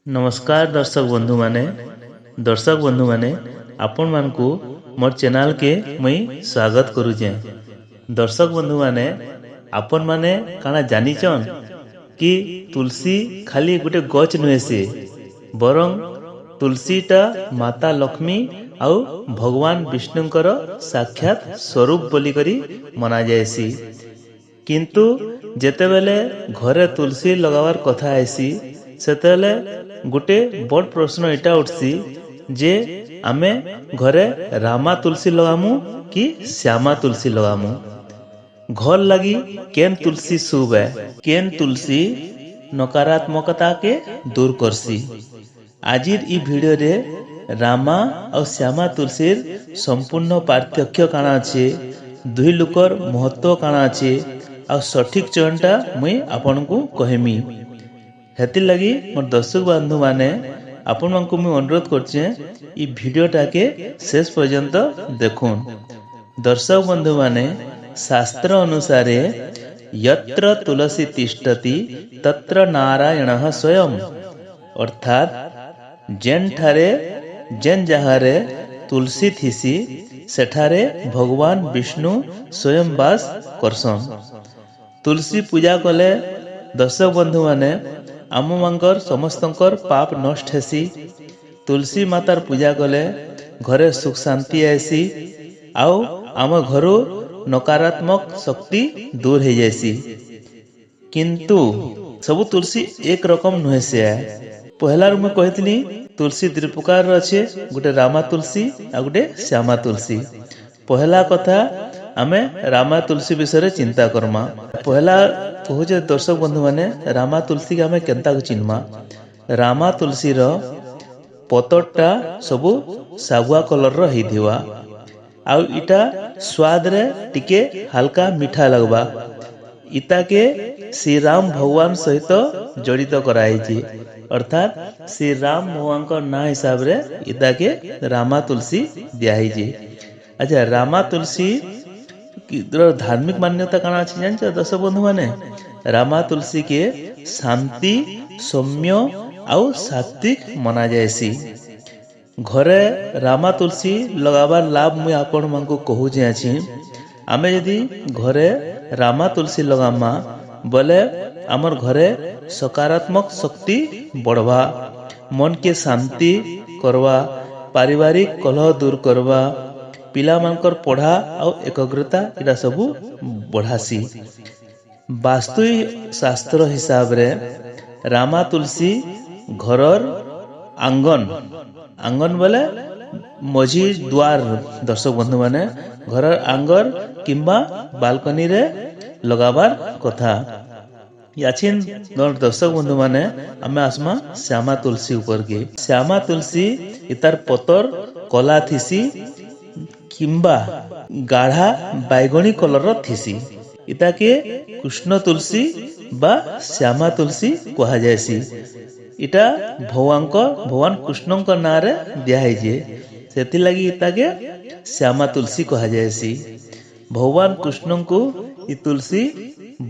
ନମସ୍କାର ଦର୍ଶକ ବନ୍ଧୁମାନେ। ଦର୍ଶକ ବନ୍ଧୁମାନେ, ଆପଣମାନଙ୍କୁ ମୋର ଚ୍ୟାନେଲକେ ମୁଇଁ ସ୍ୱାଗତ କରୁଛେଁ। ଦର୍ଶକ ବନ୍ଧୁମାନେ, ଆପଣମାନେ କାଣା ଜାନିଛନ୍ କି ତୁଳସୀ ଖାଲି ଗୋଟେ ଗଛ ନୁହେଁ ସେ, ବରଂ ତୁଳସୀଟା ମାତା ଲକ୍ଷ୍ମୀ ଆଉ ଭଗବାନ ବିଷ୍ଣୁଙ୍କର ସାକ୍ଷାତ ସ୍ୱରୂପ ବୋଲିକରି ମନାଯାଏସି। କିନ୍ତୁ ଯେତେବେଲେ ଘରେ ତୁଳସୀ ଲଗାବାର କଥା ଆଏସି, ସେତେବେଲେ ଗୋଟେ ବଡ଼ ପ୍ରଶ୍ନ ଏଇଟା ଉଠ୍ସି ଯେ ଆମେ ଘରେ ରାମା ତୁଳସୀ ଲଗାମୁ କି ଶ୍ୟାମା ତୁଳସୀ ଲଗାମୁ? ଘର ଲାଗି କେନ୍ ତୁଳସୀ ଶୁଭ ଏ, କେନ୍ ତୁଳସୀ ନକାରାତ୍ମକତାକେ ଦୂର କରସି? ଆଜିର ଇ ଭିଡ଼ିଓରେ ରାମା ଆଉ ଶ୍ୟାମା ତୁଳସୀର ସମ୍ପୂର୍ଣ୍ଣ ପାର୍ଥକ୍ୟ କାଣା ଅଛି, ଦୁହି ଲୋକର ମହତ୍ଵ କାଣା ଅଛି ଆଉ ସଠିକ ଚୟନଟା ମୁଇଁ ଆପଣଙ୍କୁ କହେମି। ହେଥିର୍ଲାଗି ମୋର ଦର୍ଶକ ବନ୍ଧୁମାନେ, ଆପଣମାନଙ୍କୁ ମୁଇଁ ଅନୁରୋଧ କରୁଛେଁ, ଇ ଭିଡ଼ିଓଟାକେ ଶେଷ ପର୍ଯ୍ୟନ୍ତ ଦେଖୁନ୍। ଦର୍ଶକ ବନ୍ଧୁମାନେ, ଶାସ୍ତ୍ର ଅନୁସାରେ "ୟତ୍ର ତୁଳସୀ ତିଷ୍ଠତି ତତ୍ର ନାରାୟଣ ସ୍ୱୟଂ", ଅର୍ଥାତ୍ ଯେନ୍ଠାରେ, ଯେନ୍ ଜାଗାରେ ତୁଳସୀ ଥିସି, ସେଠାରେ ଭଗବାନ ବିଷ୍ଣୁ ସ୍ୱୟଂ ବାସ କରସନ୍। ତୁଳସୀ ପୂଜା କଲେ, ଦର୍ଶକ ବନ୍ଧୁମାନେ, ଆମମାନଙ୍କର ସମସ୍ତଙ୍କର ପାପ ନଷ୍ଟ ହେସି। ତୁଳସୀ ମାତାର ପୂଜା କଲେ ଘରେ ସୁଖ ଶାନ୍ତି ଆଏସି ଆଉ ଆମ ଘରୁ ନକାରାତ୍ମକ ଶକ୍ତି ଦୂର ହେଇଯାଏସି। କିନ୍ତୁ ସବୁ ତୁଳସୀ ଏକ ରକମ ନୁହେଁ ସେ। ପହିଲାରୁ ମୁଇଁ କହିଥିଲି, ତୁଳସୀ ଦୁଇ ପ୍ରକାରର ଅଛେ, ଗୋଟେ ରାମା ତୁଳସୀ ଆଉ ଗୋଟେ ଶ୍ୟାମା ତୁଳସୀ। ପହିଲା କଥା, ଆମେ ରାମା ତୁଳସୀ ବିଷୟରେ ଚିନ୍ତା କର୍ମା। ପହିଲା କହୁଛେ ଦର୍ଶକ ବନ୍ଧୁମାନେ, ରାମା ତୁଳସୀକେ ଆମେ କେନ୍ତା ଚିନ୍ମା? ରାମା ତୁଳସୀର ପତରଟା ସବୁ ଶାଗୁଆ କଲରର ହେଇଥିବା ଆଉ ଇଟା ସ୍ୱାଦରେ ଟିକେ ହାଲକା ମିଠା ଲାଗବା। ଇତାକେ ଶ୍ରୀରାମ ଭଗବାନ ସହିତ ଜଡ଼ିତ କରାହେଇଛି, ଅର୍ଥାତ୍ ଶ୍ରୀରାମ ଭଗବାନଙ୍କ ନାଁ ହିସାବରେ ଇତାକେ ରାମା ତୁଳସୀ ଦିଆହେଇଛି। ଆଚ୍ଛା, ରାମା ତୁଳସୀ ର ଧାର୍ମିକ ମାନ୍ୟତା କାଣା ଅଛି ଜାଣିଛ ଦର୍ଶକ ବନ୍ଧୁମାନେ? ରାମା ତୁଳସୀ କେ ଶାନ୍ତି, ସୌମ୍ୟ ଆଉ ସାତ୍ୱିକ ମନାଯାଏସି। ଘରେ ରାମା ତୁଳସୀ ଲଗାବାର ଲାଭ ମୁଇଁ ଆପଣମାନଙ୍କୁ କହୁଛେ ଅଛି। ଆମେ ଯଦି ଘରେ ରାମା ତୁଳସୀ ଲଗାମା ବୋଲେ ଆମର ଘରେ ସକାରାତ୍ମକ ଶକ୍ତି ବଢ଼ବା, ମନକେ ଶାନ୍ତି କରବା, ପାରିବାରିକ କଲହ ଦୂର କରବା, ପିଲାମାନଙ୍କର ପଢ଼ା ଆଉ ଏକାଗ୍ରତା ଏଇଟା ସବୁ ବଢ଼ାସି। ବାସ୍ତୁ ଶାସ୍ତ୍ର ହିସାବରେ ରାମା ତୁଳସୀ ଘରର ଆଙ୍ଗନ, ଆଙ୍ଗନ ବୋଲେ ମଝି ଦ୍ୱାର, ଦର୍ଶକ ବନ୍ଧୁମାନେ, ଘରର ଆଙ୍ଗର କିମ୍ବା ବାଲକୋନିରେ ଲଗାବାର କଥା। ୟାଛିନ୍ ଦର୍ଶକ ବନ୍ଧୁମାନେ, ଆମେ ଆସମା ଶ୍ୟାମା ତୁଳସୀ ଉପରକେ। ଶ୍ୟାମା ତୁଳସୀ ଇତାର ପତର କଲା ଥିସି କିମ୍ବା ଗାଢ଼ା ବାଇଗଣୀ କଲରର ଥିସି। ଇତାକେ କୃଷ୍ଣ ତୁଳସୀ ବା ଶ୍ୟାମା ତୁଳସୀ କୁହାଯାଏସି। ଇଟା ଭଗବାନ କୃଷ୍ଣଙ୍କ ନାଁରେ ଦିଆହେଇଛେ, ସେଥିଲାଗି ଇତାକେ ଶ୍ୟାମା ତୁଳସୀ କୁହାଯାଏସି। ଭଗବାନ କୃଷ୍ଣଙ୍କୁ ଇ ତୁଳସୀ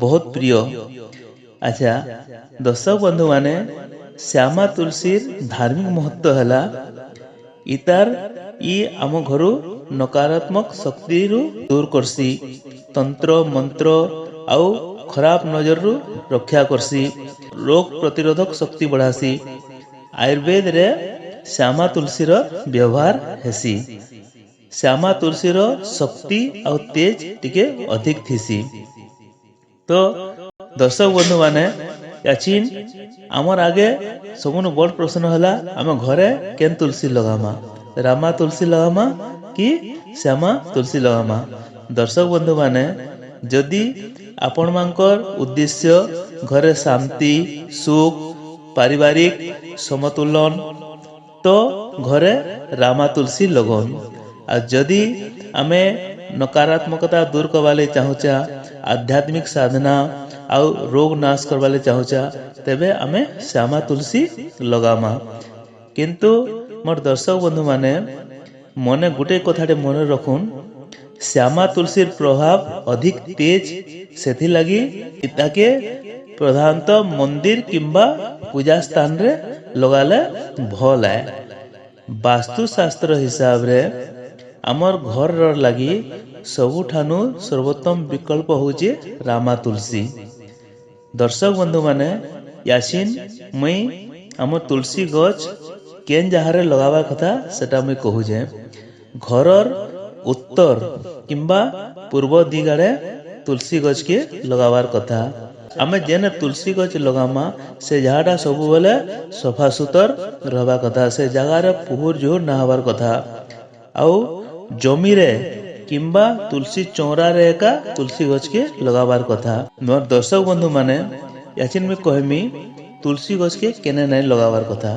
ବହୁତ ପ୍ରିୟ। ଆଚ୍ଛା ଦର୍ଶକ ବନ୍ଧୁମାନେ, ଶ୍ୟାମା ତୁଳସୀର ଧାର୍ମିକ ମହତ୍ଵ ହେଲା ଇତାର ଇ ଆମ ଘରୁ ନକାରାତ୍ମକ ଶକ୍ତିରୁ ଦୂର କରସି, ତନ୍ତ୍ର ମନ୍ତ୍ର ଆଉ ଖରାପ ନଜରରୁ ରକ୍ଷା କରସି, ରୋଗ ପ୍ରତିରୋଧକ ଶକ୍ତି ବଢ଼ାସି। ଆୟୁର୍ବେଦରେ ଶ୍ୟାମା ତୁଳସୀର ବ୍ୟବହାର ହେସି। ଶ୍ୟାମା ତୁଳସୀର ଶକ୍ତି ଆଉ ତେଜ ଟିକେ ଅଧିକ ଥିସି। ତ ଦର୍ଶକ ବନ୍ଧୁମାନେ, ୟାଚିନ୍ ଆମର ଆଗେ ସବୁନୁ ବଡ଼ ପ୍ରଶ୍ନ ହେଲା, ଆମେ ଘରେ କେନ୍ ତୁଳସୀ ଲଗାମା? ରାମା ତୁଳସୀ ଲଗାମା କି ଶ୍ୟାମା ତୁଳସୀ ଲଗାମା? ଦର୍ଶକ ବନ୍ଧୁମାନେ, ଯଦି ଆପଣମାନଙ୍କର ଉଦ୍ଦେଶ୍ୟ ଘରେ ଶାନ୍ତି, ସୁଖ, ପାରିବାରିକ ସମତୁଲନ, ତ ଘରେ ରାମା ତୁଳସୀ ଲଗଉନ୍। ଆଉ ଯଦି ଆମେ ନକାରାତ୍ମକତା ଦୂର କରବା ଲାଗି ଚାହୁଁଛା, ଆଧ୍ୟାତ୍ମିକ ସାଧନା ଆଉ ରୋଗ ନାଶ କରବା ଲାଗି ଚାହୁଁଛା, ତେବେ ଆମେ ଶ୍ୟାମା ତୁଳସୀ ଲଗାମା। କିନ୍ତୁ ମୋର ଦର୍ଶକ ବନ୍ଧୁମାନେ, ମନେ ଗୋଟେ କଥାଟେ ମନେ ରଖୁନ୍, ଶ୍ୟାମା ତୁଳସୀର ପ୍ରଭାବ ଅଧିକ ତେଜ। ସେଥିଲାଗି ତାକେ ପ୍ରଧାନତଃ ମନ୍ଦିର କିମ୍ବା ପୂଜା ସ୍ଥାନରେ ଲଗାଲେ ଭଲ୍ ଆଏ। ବାସ୍ତୁଶାସ୍ତ୍ର ହିସାବରେ ଆମର୍ ଘରର ଲାଗି ସବୁଠାନୁ ସର୍ବୋତ୍ତମ ବିକଳ୍ପ ହଉଛେ ରାମା ତୁଳସୀ। ଦର୍ଶକ ବନ୍ଧୁମାନେ, ୟାସିନ୍ ମୁଇଁ ଆମ ତୁଳସୀ ଗଛ କେନ୍ ଜାଗାରେ ଲଗାବାର କଥା, ସେଟା ମୁଇଁ କହୁଛେ। ଘରର ଉତ୍ତର କିମ୍ବା ପୂର୍ବ ଦିଗରେ ତୁଳସୀ ଗଛକେ ଲଗାବାର କଥା। ଆମେ ଯେନେ ତୁଳସୀ ଗଛ ଲଗାମା, ସେ ଜାଗାଟା ସବୁବେଲେ ସଫା ସୁତର ରହିବା କଥା। ସେ ଜାଗାରେ ପୁହୁର ଜୁହୁର ନା ହବାର କଥା। ଆଉ ଜମିରେ କିମ୍ବା ତୁଳସୀ ଚଉରାରେ ଏକା ତୁଳସୀ ଗଛକେ ଲଗାବାର କଥା। ମୋର ଦର୍ଶକ ବନ୍ଧୁ ମାନେ, ୟାଚିନ୍ ମୁଇଁ କହେମି ତୁଳସୀ ଗଛକେ କେନେ ନାଇଁ ଲଗାବାର କଥା।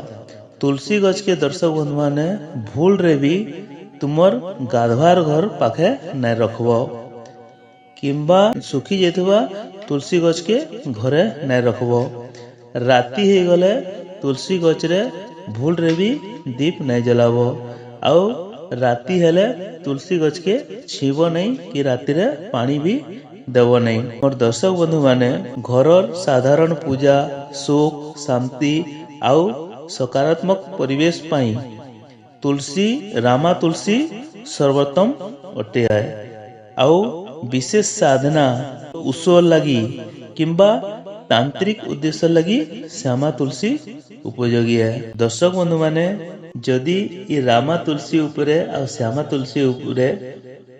ତୁଳସୀ ଗଛକେ, ଦର୍ଶକ ବନ୍ଧୁ ମାନେ, ଭୁଲରେ ବି ତୁମର ଗାଧବାର ଘର ପାଖେ ନାଇଁ ରଖବ କିମ୍ବା ଶୁଖି ଯାଇଥିବା ତୁଳସୀ ଗଛକେ ଘରେ ନାଇଁ ରଖବ। ରାତି ହେଇଗଲେ ତୁଳସୀ ଗଛରେ ଭୁଲରେ ବି ଦୀପ ନାଇଁ ଜଲାବ। ଆଉ ରାତି ହେଲେ ତୁଳସୀ ଗଛକେ ଛିଁବ ନାଇଁ କି ରାତିରେ ପାଣି ବି ଦେବ ନାଇଁ। ମୋର ଦର୍ଶକ ବନ୍ଧୁ ମାନେ, ଘରର ସାଧାରଣ ପୂଜା, ସୁଖ ଶାନ୍ତି ଆଉ ସକାରାତ୍ମକ ପରିବେଶ ପାଇଁ ତୁଳସୀ, ରାମା ତୁଳସୀ ସର୍ବୋତ୍ତମ ଅଟେ। ଆଉ ବିଶେଷ ସାଧନା ଉତ୍ସବ ଲାଗି କିମ୍ବା ତାନ୍ତ୍ରିକ ଉଦ୍ଦେଶ୍ୟ ଲାଗି ଶ୍ୟାମା ତୁଳସୀ ଉପଯୋଗୀ ହେ। ଦର୍ଶକ ବନ୍ଧୁ ମାନେ, ଯଦି ଇ ରାମା ତୁଳସୀ ଉପରେ ଆଉ ଶ୍ୟାମା ତୁଳସୀ ଉପରେ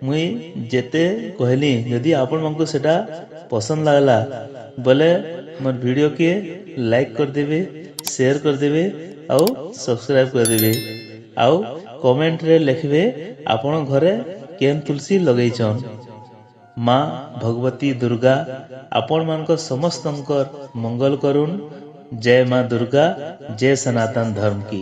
ମୁଇଁ ଯେତେ କହିଲି, ଯଦି ଆପଣମାନଙ୍କୁ ସେଟା ପସନ୍ଦ ଲାଗଲା ବୋଲେ ମୋର ଭିଡ଼ିଓ କେ ଲାଇକ୍ କରିଦେବେ, ସେୟାର କରିଦେବେ ଆଉ ସବସ୍କ୍ରାଇବ କରିଦେବେ। ଆଉ କମେଣ୍ଟରେ ଲେଖିବେ ଆପଣ ଘରେ କେନ୍ ତୁଳସୀ ଲଗେଇଛନ୍। ମା ଭଗବତୀ ଦୁର୍ଗା ଆପଣମାନଙ୍କ ସମସ୍ତଙ୍କର ମଙ୍ଗଳ କରୁନ୍। ଜୟ ମା ଦୁର୍ଗା, ଜୟ ସନାତନ ଧର୍ମ କି।